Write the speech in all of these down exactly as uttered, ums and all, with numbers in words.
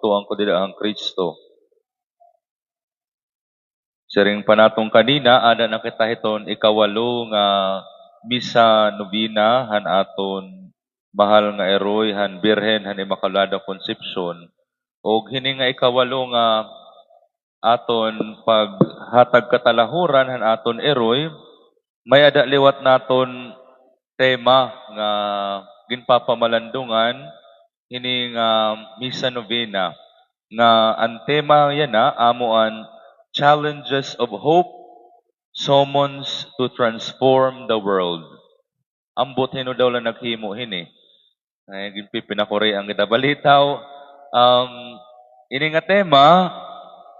Tuan ko dida han Kristo. Siring pa naton kanina, ada na kita hiton ikawalo nga misa novena han aton mahal nga iroy han Birhen han Immaculada Concepcion. Ug hini nga ikawalo nga aton paghatag katalahuran han aton iroy, may-ada liwat naton tema nga ginpapamalandungan hini nga misa novena, nga an tema yana amo an Challenges of Hope, Summons to Transform the World. Ambot hin-o daw la naghimo hini. Ay, ginpipinakurian kita. Balitaw, um, ini nga tema,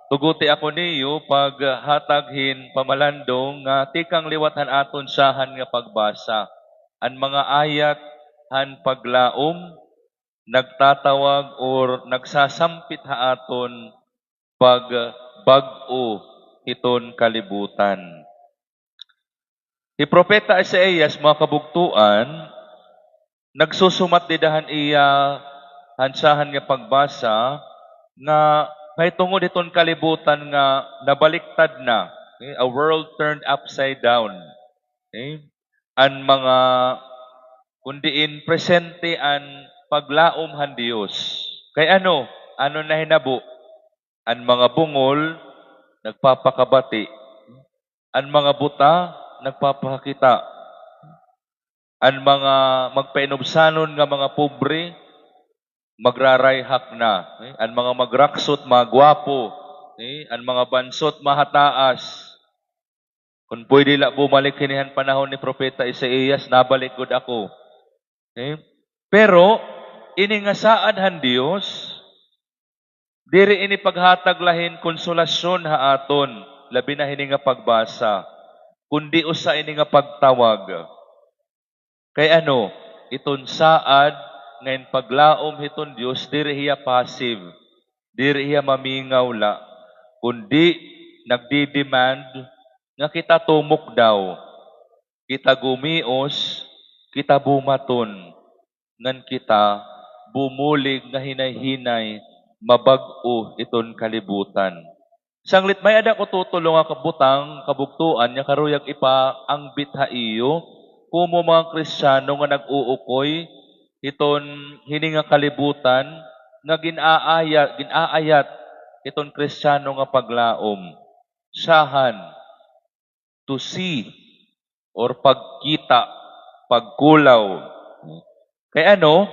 tuguti ako niyo paghatag hin pamalandong nga tikang liwat han aton syahan nga pagbasa. An mga ayat han paglaom, nagtatawag or nagsasampit ha aton pagbag-o hiton kalibutan. Hi Propeta Isaias, mga kabugtoan, nagsusumat dida han iya han syahan nga pagbasa nga mahitungod hiton kalibutan nga nabaliktad na. Okay? A world turned upside down. Okay? An mga, kun diin presente an paglaom han Dios. Kay ano? Ano nahinabo? An mga bungol nagpapakabati. An mga buta nagpapakita. An mga magpainubsanon nga mga pobre, magrarayhak na. Eh, an mga magraksot, magwapo. Eh, an mga bansot, mahataas. Kun pwede la bumalik hini han panahon ni Propeta Isaias, nabalik gud ako. Eh, pero, ini nga saad han Dios, diri ini paghatag la hin konsolasyon ha aton, labi na hini nga pagbasa, kundi usa ini nga pagtawag. Kay ano, iton saad nga ginpaglaom hiton Dios, diri hiya passive, diri hiya mamingaw la, kundi nagdi-demand nga kita tumukdaw, kita gumios, kita bumaton, ngan kita bumulig nga hinay-hinay mabag-o iton kalibutan. Sanglit may-ada ko tutulo nga kabutang, kabugtoan, nga karuyag ipaangbit ha iyo, komo mga Kristiyano nga nag-uukoy hiton hini nga kalibutan nga gin-aayat, gin-aayat hiton Kristiyano nga paglaom. Syahan, to see, or pagkita, pagkulaw. Kay ano,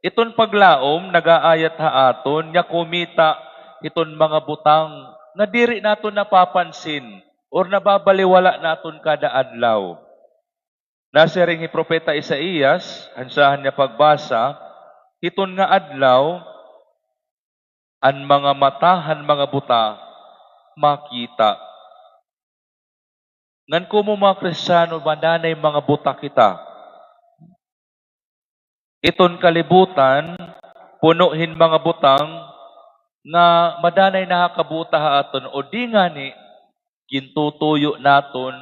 iton paglaom nagaayat ha aton nga kumita hiton mga butang nga diri naton napapansin or nababaliwala naton kada adlaw. Nasiring hi Propeta Isaias, han syahan nga pagbasa, hiton nga adlaw, an mga mata han mga buta makita. Ngan komo mga Kristiyano, madanay mga buta kita. Iton kalibutan, puno hin mga butang nga madanay nakakabuta ha aton, o di ngani, gintutuyo naton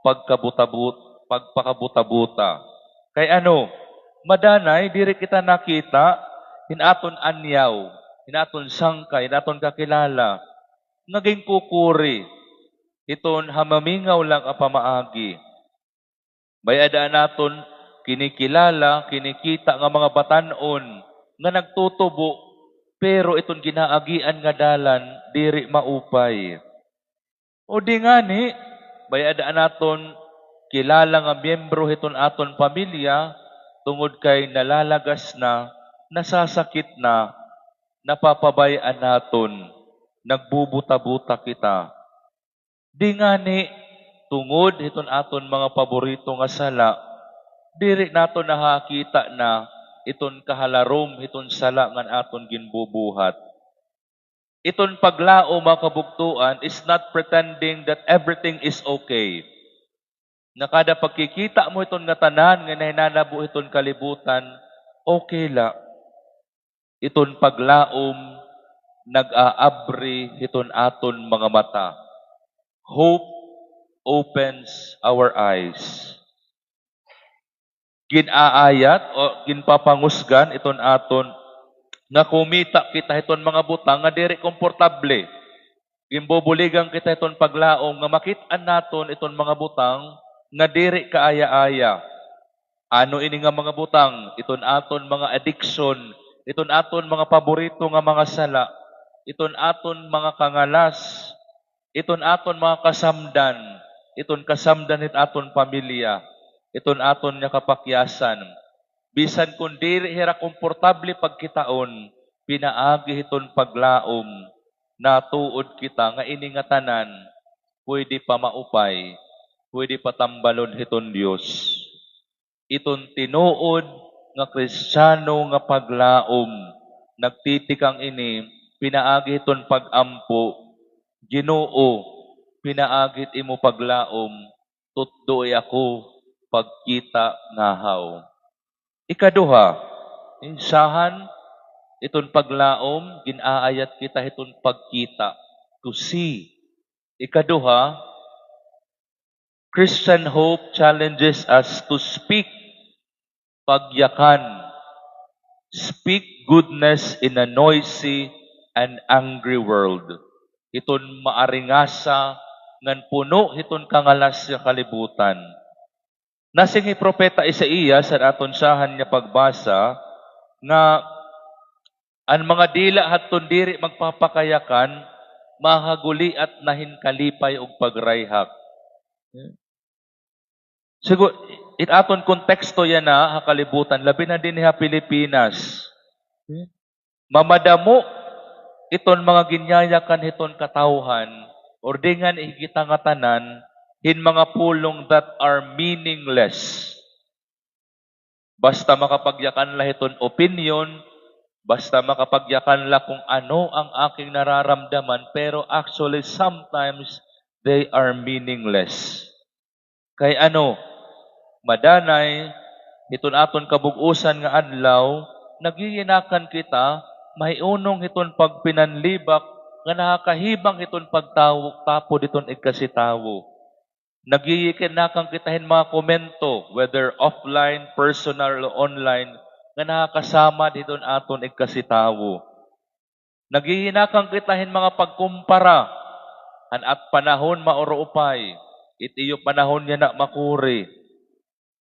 pagkabutabut-, pagpakabuta-buta. Kay ano, madanay, diri kita nakita hin aton anyaw, hin aton sangkay, hin aton kakilala, nga ginkukuri hiton ha mamingaw la nga pamaagi. May-ada naton kinikilala, kinikita nga mga batan-on nga nagtutubo, pero iton ginaagian nga dalan diri maupay. O di ngani, may-ada naton kilala nga miyembro hiton aton pamilya, tungod kay nalalagas na, nasasakit na, napapabay-an naton, nagbubuta-buta kita. Di ngani, tungod hiton aton mga paborito nga sala, diri naton nahakita na iton kahalarom hiton sala ngan aton ginbubuhat. Iton paglaom, mga kabugtoan, is not pretending that everything is okay. Nga kada pagkikita mo hiton ngatanan nga nahinanabo hiton kalibutan, okay la. Iton paglaom nag-aabri hiton aton mga mata. Hope opens our eyes. Gin-aayat o ginpapangusgan iton aton nga kumita kita hiton mga butang nga diri komportable. Ginbubuligan kita hiton paglaom nga makit-an naton iton mga butang nga diri kaaya-aya. Ano ini nga mga butang? Iton aton mga addiction, iton aton mga paborito nga mga sala, iton aton mga kangalas, iton aton mga kasamdan, iton kasamdan hit aton pamilya, iton aton nga kapakyasan. Bisan kon diri hira komportable pagkitaon, pinaagi hiton paglaom, natuod kita nga ini ngatanan pwede pa maupay, pwede pa tambalon hiton Dios. Iton tinuod nga Kristiyano nga paglaom, nagtitikang ini pinaagi hiton pag-ampo, Ginoo, pinaagi hit imo paglaom, tutdoi ako pagkita ngahaw. Ikaduha, insahan iton paglaom, gin-aayat kita hiton pagkita, to see. Ikaduha, Christian hope challenges us to speak pagyakan. Speak goodness in a noisy and angry world. Hiton maaringasa ngan puno hiton kangalas nga kalibutan. Nasiring hi Propeta Isaias han aton sahan nga pagbasa nga an mga dila hadton diri magpapakayakan, mahaguliat na hin kalipay ug pagrayhak. Siguro, it aton konteksto yana ha kalibutan, labi na dinhi ha Pilipinas. Mamadamo iton mga ginyayakan hiton katawhan, or dingan hi kita ngatanan hin mga pulong that are meaningless. Basta makapagyakan la hiton opinyon, basta makapagyakan la kung ano ang aking nararamdaman, pero actually sometimes they are meaningless. Kay ano, madanay, hiton aton kabug-osan nga adlaw, nagyiyinakan kita mahiunong hiton pagpinanlibak nga nakakahibang hiton pagtawo tapod hiton igkasi tawo. Nagyiyinakan kita hin mga komento, whether offline, personal, o online, nga nakakasamad hiton aton igkasi tawo. Nagyiyinakan kita hin mga pagkumpara. An at panahon mauro upay, it iyo panahon yana makuri.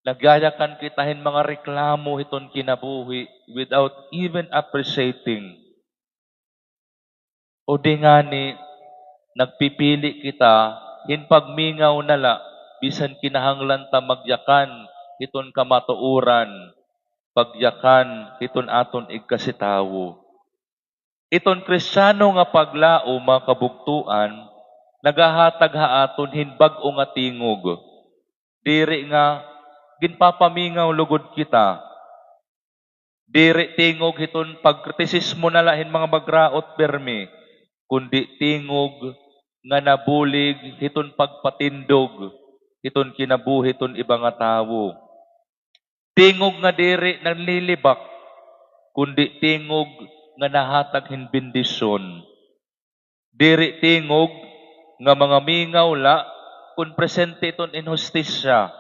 Nagyayakan kita hin mga reklamo hiton kinabuhi without even appreciating. O di ngani, nagpipili kita hin pagmingaw na la, bisan kinahanglan ta magyakan hiton kamatuoran, pagyakan hiton aton igkasi tawo. Iton Kristiyano nga paglaom, mga kabugtoan, nagahatag ha aton hin bag-o nga tingog. Diri nga ginpapamingaw lugod kita. Diri tingog hiton pagkritisismo na la hin mga magraot pirmi, kundi tingog nga nabulig hiton pagpatindog hiton kinabuhi hiton iba nga tawo. Tingog nga diri nanlilibak, kundi tingog nga nahatag hin bendisyon. Diri tingog nga mangamingaw la kon presente iton inhustisya,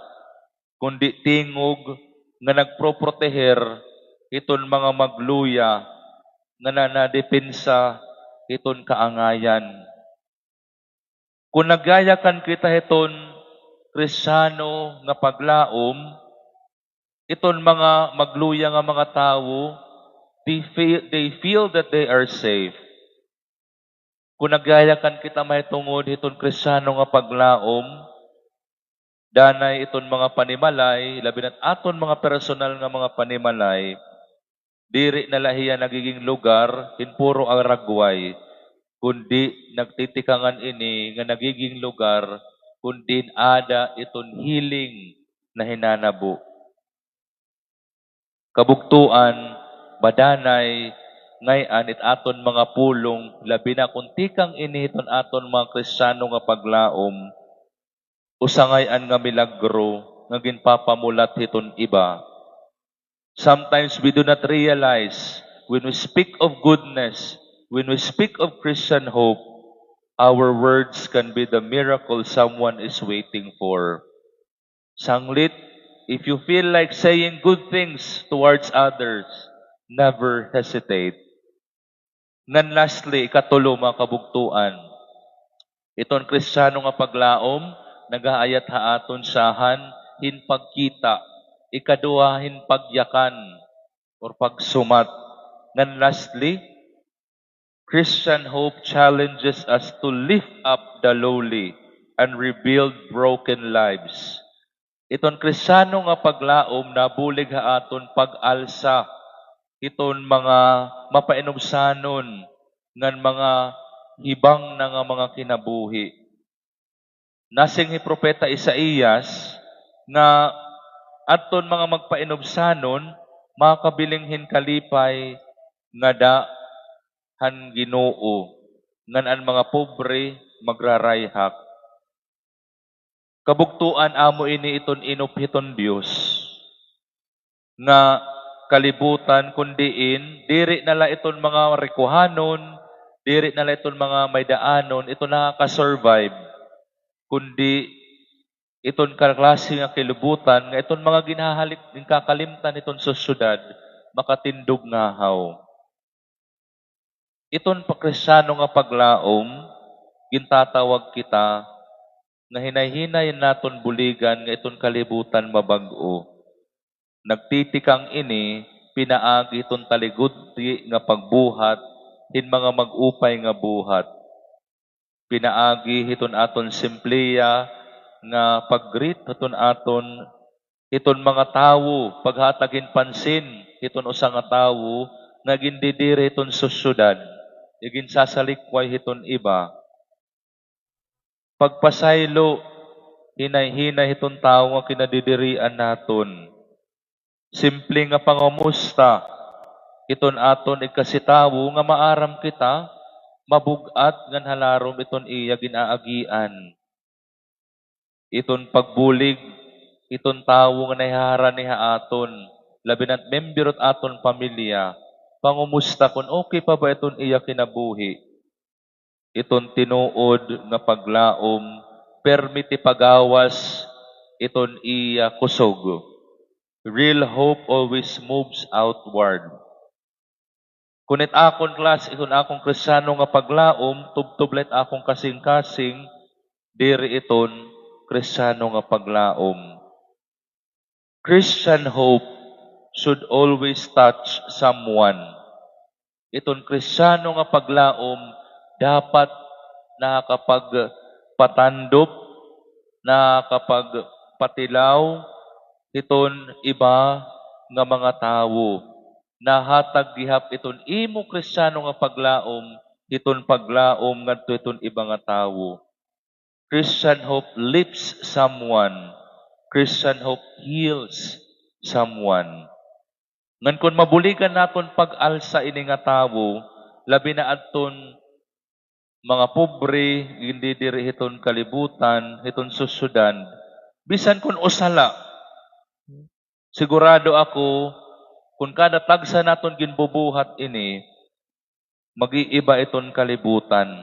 kundi tingog nga nagproproteher hiton mga magluya nga nanadepensa hiton kaangayan. Kon nagyayakan kita hiton Kristiyano nga paglaom, iton mga magluya nga mga tawo, they feel, they feel that they are safe. Kon nagyayakan kita mahitungod hiton Kristiyano nga paglaom, danay iton mga panimalay, labi na't aton mga personal nga mga panimalay, diri na la hiya nagiging lugar hin puro aragway, kundi nagtitikangan ini nga nagiging lugar kon diin aada iton healing nahinanabo. Kabugtoan, madanay ngay-an it aton mga pulong, labi na kon tikang ini hiton aton mga Kristiyano nga paglaom, usa ngay-an nga milagro nga ginpapamulat hiton iba. Sometimes we do not realize when we speak of goodness, when we speak of Christian hope, our words can be the miracle someone is waiting for. Sanglit, if you feel like saying good things towards others, never hesitate. Ngan lastly, ikatulo, mga kabugtoan, iton Kristiyano nga paglaom, nagaayat ha aton sahan hin pagkita, ikaduha hin pagyakan or pagsumat. Ngan lastly, Christian hope challenges us to lift up the lowly and rebuild broken lives. Iton Kristiyano nga paglaom nabulig ha aton pag-alsa hiton mga mapainubsanon ngan mga hibang na nga mga kinabuhi. Nasiring hi Propeta Isaias nga adton mga magpainubsanon makakabiling hin kalipay ngada han Ginoo, ngan an mga pobre magrarayhak. Kabugtoan, amo ini iton inop hiton Dios nga kalibutan, kun diin diri na la iton mga rikuhanon, diri na la iton mga may-daanon iton nakaka-survive, kundi iton kaklase nga kalibutan nga iton mga ginhahalik-, ginkakalimtan hiton sosyedad makatindog ngahaw. Iton pa-, Kristiyano nga paglaom, gintatawag kita nga hinay-hinay naton buligan nga iton kalibutan mabag-o. Nagtitikang ini pinaagi hiton taligudi nga pagbuhat hin mga mag-upay nga buhat. Pinaagi hiton aton simpleya nga pag-greet hiton aton, hiton mga tawo, paghatag hin pansin hiton usa nga tawo nga gindidiri hiton sosyedad, iginsasalikway hiton iba. Pagpasaylo, hinay-hinay hiton tawo nga kinadidirian naton. Simple nga pangumusta hiton aton igkasi tawo nga maaram kita, mabug-at ngan halarom iton iya gin-aagian. Iton pagbulig hiton tawo nga nahiharani ha aton, labi na't membro hit aton pamilya, pangumusta kon okay pa ba iton iya kinabuhi. Iton tinuod nga paglaom, permi tipagawas iton iya kusog. Real hope always moves outward. Kon it akon klase, kon akon Kristiyano nga paglaom, tubtob la it akon kasingkasing, diri iton Kristiyano nga paglaom. Christian hope should always touch someone. Iton Kristiyano nga paglaom dapat nakakapagpatandop, nakakapagpatilaw hiton iba nga mga tawo. Nahatag gihap iton imo Kristiyano nga paglaom hiton paglaom ngadto hiton iba nga tawo. Christian hope lifts someone. Christian hope heals someone. Ngan kon mabuligan naton pag-alsa ini nga tawo, labi na adton mga pobre, gindidiri hiton kalibutan, hiton sosyedad, bisan kon usa la, sigurado ako, kon kada tagsa naton ginbubuhat ini, mag-iiba iton kalibutan.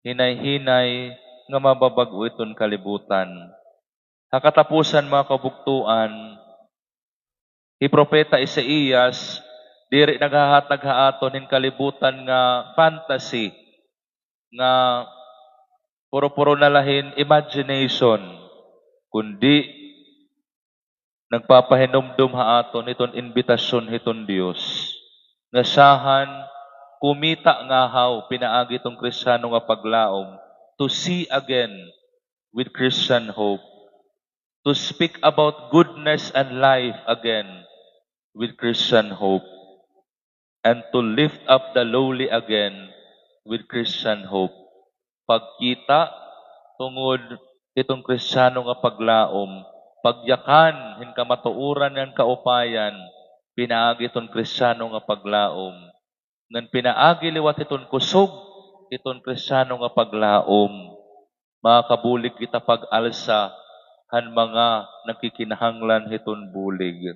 Hinay-hinay nga mababag-o iton kalibutan. Ha katapusan, mga kabugtoan, hi Propeta Isaias diri naghahatag ha aton hin kalibutan nga fantasy, nga puro-puro na la hin imagination, kundi nagpapahinumdom ha aton hiton imbitasyon hiton Dios, nga sahan kumita ngahaw pinaagi hiton Kristiyano nga paglaom, to see again with Christian hope, to speak about goodness and life again with Christian hope, and to lift up the lowly again with Christian hope. Pagkita tungod hiton Kristiyano nga paglaom, pagyakan hin kamatuoran ngan kaupayan pinaagi hiton Kristiyano nga paglaom, ngan pinaagi liwat hiton kusog hiton Kristiyano nga paglaom, makakabulig kita pag-alsa han mga nagkikinahanglan hiton bulig.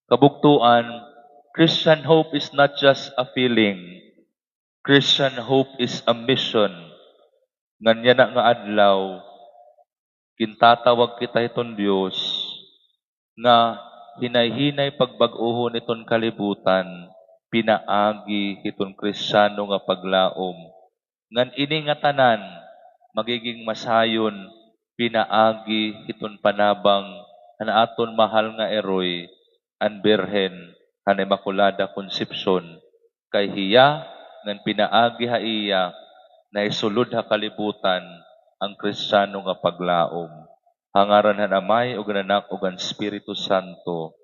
Kabugtoan, Christian hope is not just a feeling. Christian hope is a mission. Ngan yana nga adlaw, gintatawag kita hiton Dios nga hinay-hinay pagbag-ohon iton kalibutan, pinaagi hiton Kristiyano nga paglaom. Ngan ini ngatanan magiging masayon pinaagi hiton panabang han aton mahal nga iroy, an Birhen han Immaculada Concepcion, kay hiya ngan pinaagi ha iya nahisulod ha kalibutan an Kristiyano nga paglaom. Ha ngaran han Amay, ug han Anak, ug han Espiritu Santo.